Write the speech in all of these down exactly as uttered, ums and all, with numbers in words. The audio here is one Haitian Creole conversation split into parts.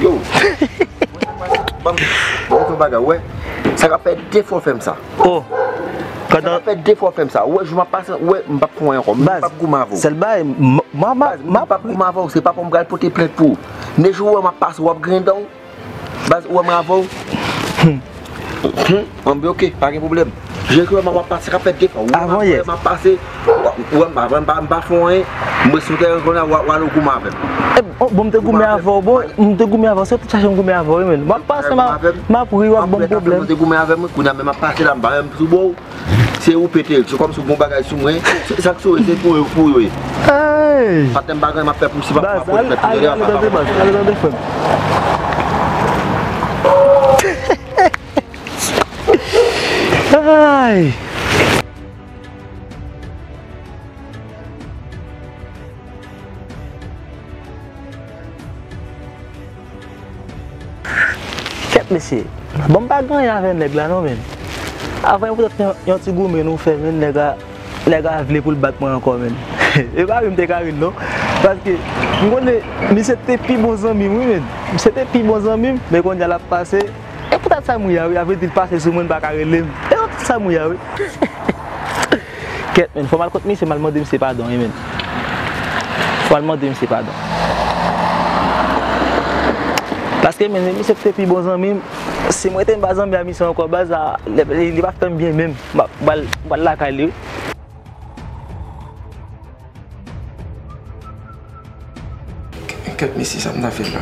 Yo. Ban m, ban m yon bagay, wè. Sa ka fè de fwa w fè m sa. Oh. Sa ka fè de fwa w fè m sa. Wè, jou m ap pase, wè, m p ap fè w ankò. M p ap goumen avè w. Sèl bagay, m, m, m, Baz, m p ap goumen avè w. Se pa pou m pral pote plent pou ou. Nèg jou wè m ap pase, w ap griyen dan w. Baz, ou wè mwen avè w? Hmm. Hmm, anben, oke, pa gen pwoblèm. Jezi, wè m ap pase, sa ka fè de fwa. Ou wè m ap pase, ou wè m ap, m pa, m pa fè anyen. Mwen sou teren kounye a, w a, w a al goumen avè m. Eh, oh, bon, m te goumen avè w, bon, m te goumen avè w, se w te chache m goumen avè w, wi, men. M ap pase, m ap, m ap ri, w ap ban m pwoblèm. Ou te goumen avè mwen, kounye a menm m ap pase la, m pa menm sou bò w. Se ou pete l, se kòmsi w gon bagay sou mwen. Se sa k sou, se pou yo, pou yo ye. Hey! Patnè m pa gen anyen m ap fè pou si pa pou m ap pran plent pou yo. Baz, ale tande, baz, ale tande, frè m. Ay! Kèt mesye, bon, m pa gen anyen avè nèg la non, men. Avan poutèt yon, yon ti goumen nou fè, men, nèg la, nèg la vle pou l bat mwen ankò, men. E pa ri m te ka ri l non. Paske m konnen misye te pi bon zanmi m, wi, men. Misye te pi bon zanmi m, men kounye a l ap pase. E poutèt sa m ri a, wi, a vre di l pase sou mwen, l pa ka rele m. E poutèt sa m ri a, wi. Kèt, men, fò m al kot misye, m al mande misye padon, wi, men. Fò m al mande misye padon. Paske, men, misye te pi bon zanmi m. Si mwen te m pa zanmi a misye ankò, baz, a, li, li, li pa fè m byen menm. M ap, m pral, m pral lakay li, wi. Kèt mesye, sa m ta fè la?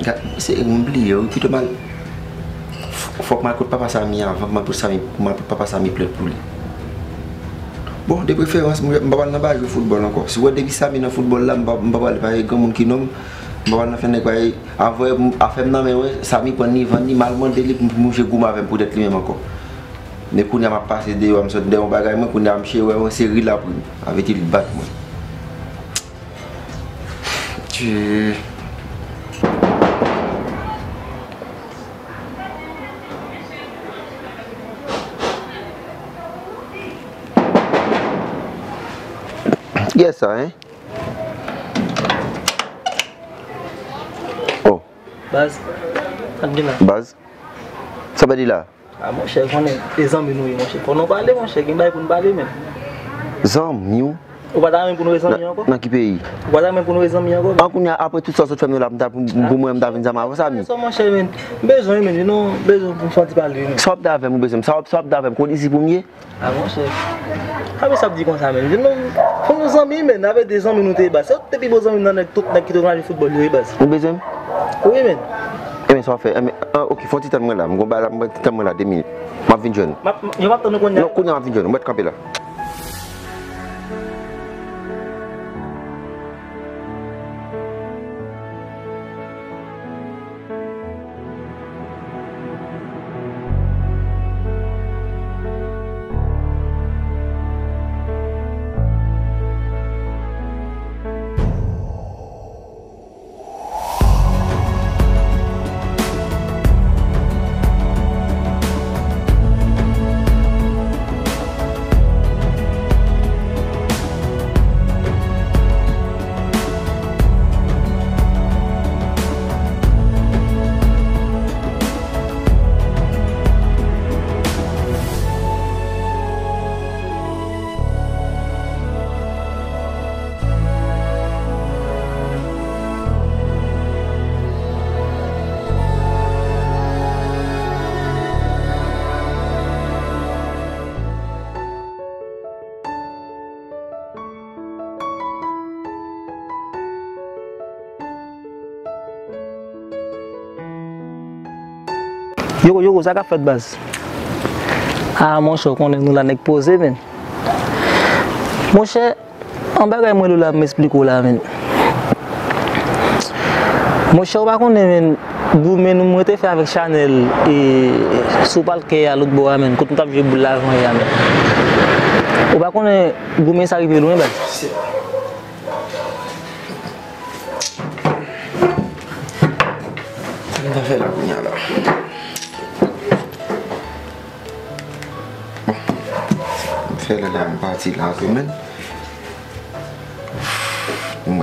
Gad, se m bliye, wi, pito m al. Fò, fòk m al kot papa Samy avan, m al pot Samy, m al pot papa Samy plent pou li. Bon, de preferans, m, m pa pral nan ba jwe foutbòl ankò. Si w wè depi Samy nan foutbòl la, m pa, m pa pral, pa gen granmoun ki nonm, m pa pral nan fè nèg, pa, avè, afè m nan men, wè, Samy pran ni vann ni, m al mande li pou, pou mouche goumen avè m poutèt li menm ankò. Men kounye a m ap pase deyò a, m sot dèyè yon bagay mwen, kounye a m cheri wè mwen, se ri l ap ri m. Sa vle di l bat mwen. Ti. Kiyès sa, en? Oh. Baz, sa n gen la? Baz, sa w ap di la? A, monchè, konnen, e zanmi nou ye, monchè. Fò nou pale, monchè. Gen bagay pou n pale, men. Zanmi w? Ou pa ta renmen pou nou re zanmi ankò? Nan ki peyi? Ou pa ta renmen pou nou re zanmi ankò, men? An kounye a, apre tout sa w sot fè m nan la, m ta, pou, pou mwen, m ta vin zanmi avè w, Samy. Sa, monchè, men. M bezwen, men. Non, m bezwen pou m fè yon ti pale, men. Sa w ap di avè m, ou bezwen m? Sa w ap, sa w ap di avè m? Kondisi pou m ye? A, monchè. A, men sa w ap di konsa, men. Non, pou nou zanmi, men. Avè de zanmi nou te ye, baz. Se ou te pi bon zanmi m nan nèg, tout nèg ki te konn al jwe foutbòl yo ye, baz. Ou bezwen m? Wi, men. Ebyen, sa w ap fè? Ebyen, ah, oke, fè yon ti tann mwen la. M gon bagay la, m tann mwen la, de minit. M ap vin jwenn ou. M ap, yo p ap tann ou kounye a. Non, kounye a m ap vin jwenn ou. M ret kanpe la. Yoko, Yoko, sa k ap fèt, baz? Ah, monchè, ou konnen nou la, nèg poze, men. Monchè, yon bagay mwen lou la, m esplike w la, men. Monchè, ou pa konnen, men, goumen nou mwen te fè avèk Chanèl, e, sou palkè a lòt bò a, men, kote nou t ap jwe boul la avan yè a, men. Ou pa konnen goumen sa rive lwen, baz. Sa m ta fè la kounye a la? Bon, sa m fè la, la, m pati la tou, men. M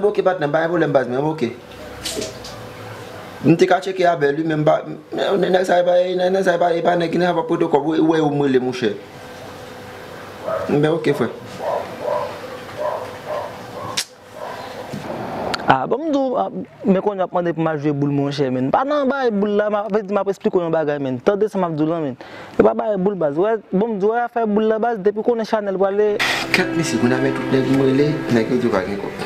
Enben, oke, patnè, pa gen pwoblèm, baz, men, oke. M te ka tcheke avè l, wi, men m pa, men nèg sa, e pa, nèg sa, e pa, e pa nèg ki nan ap prete kòb, ou wè, ou wè yo m rele, monchè. Enben, oke, frè. Ah, bon, m di w, ah, men kounye a w ap mande pou m al jwe boul, monchè, men. Pa nan bagay boul la, m ap, vle di, m ap esplike w yon bagay, men. Tande sa m ap di w lan, men. E pa bagay boul, baz. Wè, bon, m di w, wè, afè boul la, baz, depi w konnen Chanèl prale. Kèt, mesye, kounye a men tout nèg m rele, nèg yo di yo pa gen kòb.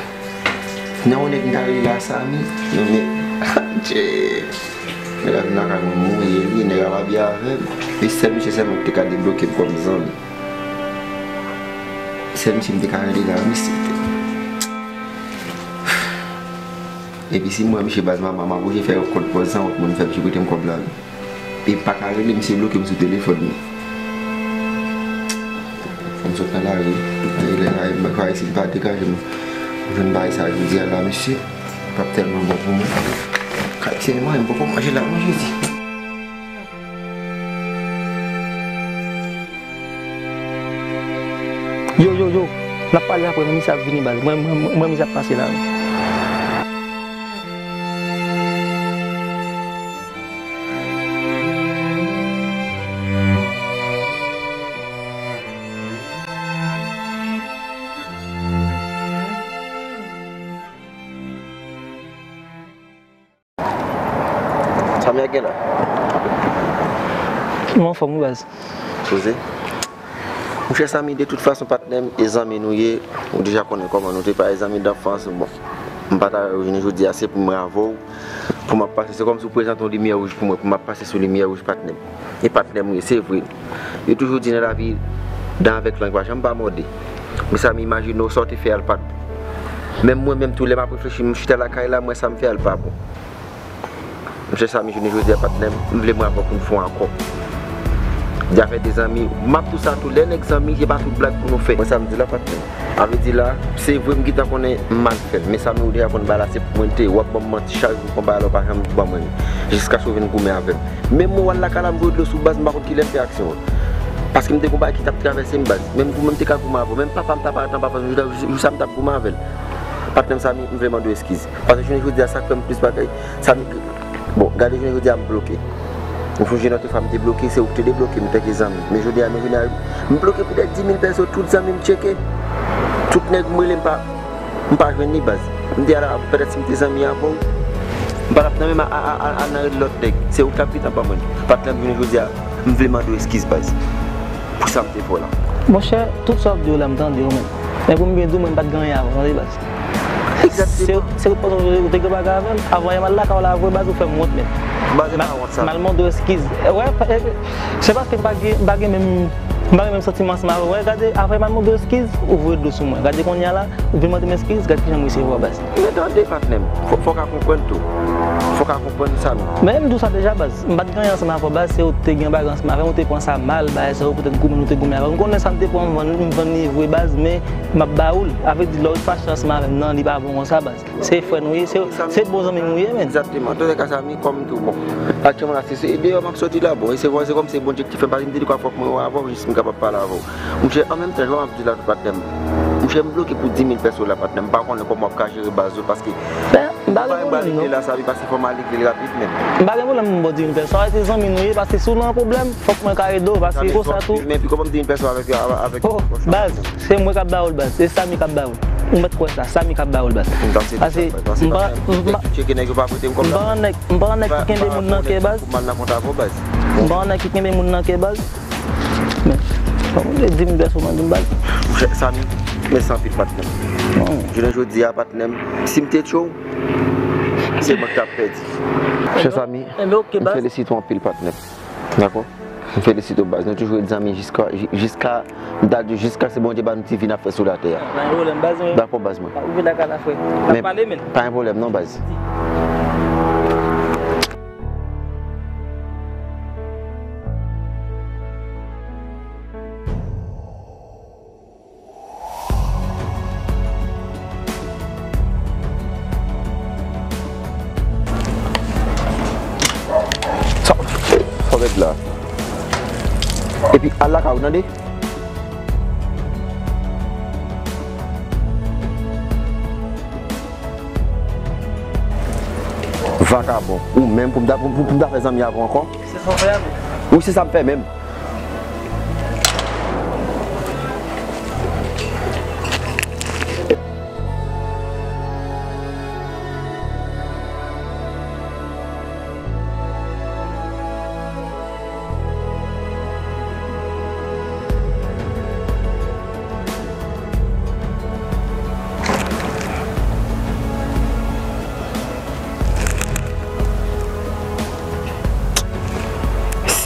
Nan yon nèg m ta rele la, Samy, non, men, Adje. Nèg la vin lakay mwen, m mouye li, nèg la pa byen avè m. E sèl misye sèlman ki te ka debloke m kòm zanmi. Sèl misye m te ka rele la, misye. Epi si m wè misye, baz, mama, m oblije fè yon kont pou zanwont mwen, m fè misye prete m kòb la, wi. Epi m pa ka rele, misye bloke m sou telefòn li. Fò m sot nan lari, wi. Lè lari, m pa ka, si m pa degaje m, m jwenn bagay sa jodi a la, mesye. P ap tèlman bon pou mwen. Kay, se mwen, m poko manje la, manje di. Yo, yo, yo, n ap pale apre, men misye ap vini, baz. Mwen, mwen, mwen, mwen, misye ap pase la, wi. Sa m ap gen la? Mwen anfòm wi baz. Poze. Monchè Samy, de tout fason, patnè m, e zanmi nou ye. Ou deja konnen kòman nou te pa e zanmi danfans. Bon, m pa ta wè w jounen jodi a, se pou mwen avè w. Pou m ap pase, se kòmsi w prezante yon limyè wouj pou mwen, pou m ap pase sou limyè wouj, patnè m. E patnè m ou ye, se vre. Yo toujou di nan lavi, dan avèk lang pa janm pa mòde. Men Samy, imajine w sa w te fè a l pa t. Menm mwen menm tou, lè m ap reflechi, m chita lakay la, m wè sa m fè a l pa bon. Monchè Samy, jounen jodi a, patnè m, m vle mwen avè w pou n fè yon akò. De afè de zanmi, m ap di w sa tou, lè nèg zanmi, se pa tout blag pou nou fè. Mwen sa m di la, patnè m. Sa vle di la, se vre m gentan konnen m mal fè l, men Samy ou deja konn bagay la se pou mwen l te ye, w ap ban m manti chak jou konn bagay la w pa janm ban mwen l, jiskaske w vin goumen avè m. Menm mwen w al lakay la m voye dlo sou baz, m pa konn kilè m fè aksyon an. Paske m te gon bagay ki t ap travèse m baz, menm goumen m te ka goumen avè w, menm papa m t ap arete anba pòs mwen, jou sa m t ap goumen avè l. Patnè m Samy, m vle mande w eskiz. Paske jounen jodi a sa k fè m plis bagay, Samy, bon, gade jounen jodi a m bloke. M sonje lòt fwa m te bloke, se ou ki te debloke m tanke zanmi. Men jodi a, men jodi a, m bloke poutèt di mil pèso, tout zanmi m tcheke. Tout nèg m rele m pa, m pa jwenn li baz. M te ala, petèt si m te zanmi avè w, m pa t ap nan menm a, a, a, a, al nan rele lòt nèg. Se ou k t ap gentan ban mwen l. Patnè m jounen jodi a, m vle mande w eskiz baz. Pou sa m te fè w la. Monchè, tout sa w ap di yo la m tande yo menm. Men pou m byen di w, mwen m pa t gen anyen avè w, tande baz. Se, se ou t panse ou te gen bagay avè m. Avan yè m al lakay w la vre baz ou fè m wont menm. Baz e pa wont sa. M al mande w eskiz. Wè, se paske m pa gen, m pa gen menm, m pa gen menm santiman ansanm avè w. Wè, gade, avan yè m al mande w eskiz, ou voye dlo sou mwen. Gade kounye a la, ou vin mande m eskiz, gade kijan m resevwa baz. Men tande patnè m, fò, fò w ka konprann tou. Fò w ka konprann Samy. Men m di w sa deja baz, m pa t gen anyen ansanm avè w baz, se ou t te gen bagay ansanm avè m, ou te pran sa mal, bagay sa yo poutèt goumen nou te goumen avè w. M konnen sa m te pran m vann, m vann li vre baz, men m ap ba ou l. Sa vle di lè w fache ansanm avè m nan, li pa bon konsa baz. Se frè nou ye, se, se bon zanmi nou ye menm. Egzakteman. Antouka Samy, kòm tou bon. Aktyèlman la, se, se deyò m ap soti la, bon, e se vre, se kòmsi Bondye ki fè m pati, m te di kwa fòk mwen wè avè w, jis m kapab pale avè w. Monchè, an menm tan, jan w ap di la tou patnè m. Monchè, m bloke pou di mil pèso la patnè m, m pa konnen kòman w ap ka jere baz ou, paske M pa gen pwoblèm non. La sa li pase fò m al regle l rapid menm. M pa gen pwoblèm m ba w di mil pèso. Sa se zanmi nou ye, paske si w nan yon pwoblèm, fòk mwen ka ede w, paske konsa tou. Men pi kòman m di mil pèso avèk, avèk. Oh, baz, se mwen k ap ba w l baz, se Samy k ap ba w l. Ou mèt kwè sa, Samy k ap ba w l baz. Paske m pa, m pa. Tcheke nèg yo pa prete m kòb la. M pa yon nèg, m pa yon nèg ki kenbe moun nan kè baz. M pa yon nèg ki kenbe moun nan kè baz. Men, fò m di mil pèso mande m baz. Monchè, Samy, mèsi anpil patnè m. Jounen jodi a patnè m, si m te tchwe w, se mwen k t ap pèdi. Monchè Samy, m felisite w anpil patnè m. Dakò? M felisite w baz. Nou toujou ret zanmi jiska, jiska, m ta di jiska se Bondye ba nou ti vi n ap fè sou latè a. Pa gen pwoblèm baz mwen. Dakò baz mwen. Pa gen pwoblèm non baz. Sa, sa w mèt la. Epi al lakay ou tande. Vakabon, ou menm pou m ta, pou, pou, pou m ta fè zanmi avè w ankò? Se sa w fè a menm. Wi, se sa m fè menm.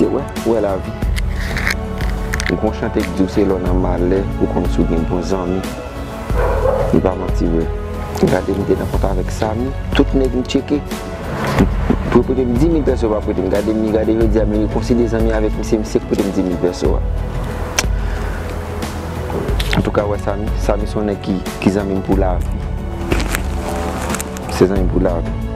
Se wè, wè lavi. Gon chante k di w se lè w nan malè ou konn si w gen bon zanmi. Li pa manti vre. Gade m te nan kont avèk Samy, tout nèg m tcheke. Pou yo prete m di mil pèso yo pa prete m. Gade m, gade jodi a, men yo konsidere zanmi avèk misye, misye k prete m di mil pèso a. Antouka, wè Samy, Samy se yon nèg ki, ki zanmi m pou lavi. Se zanmi m pou lavi.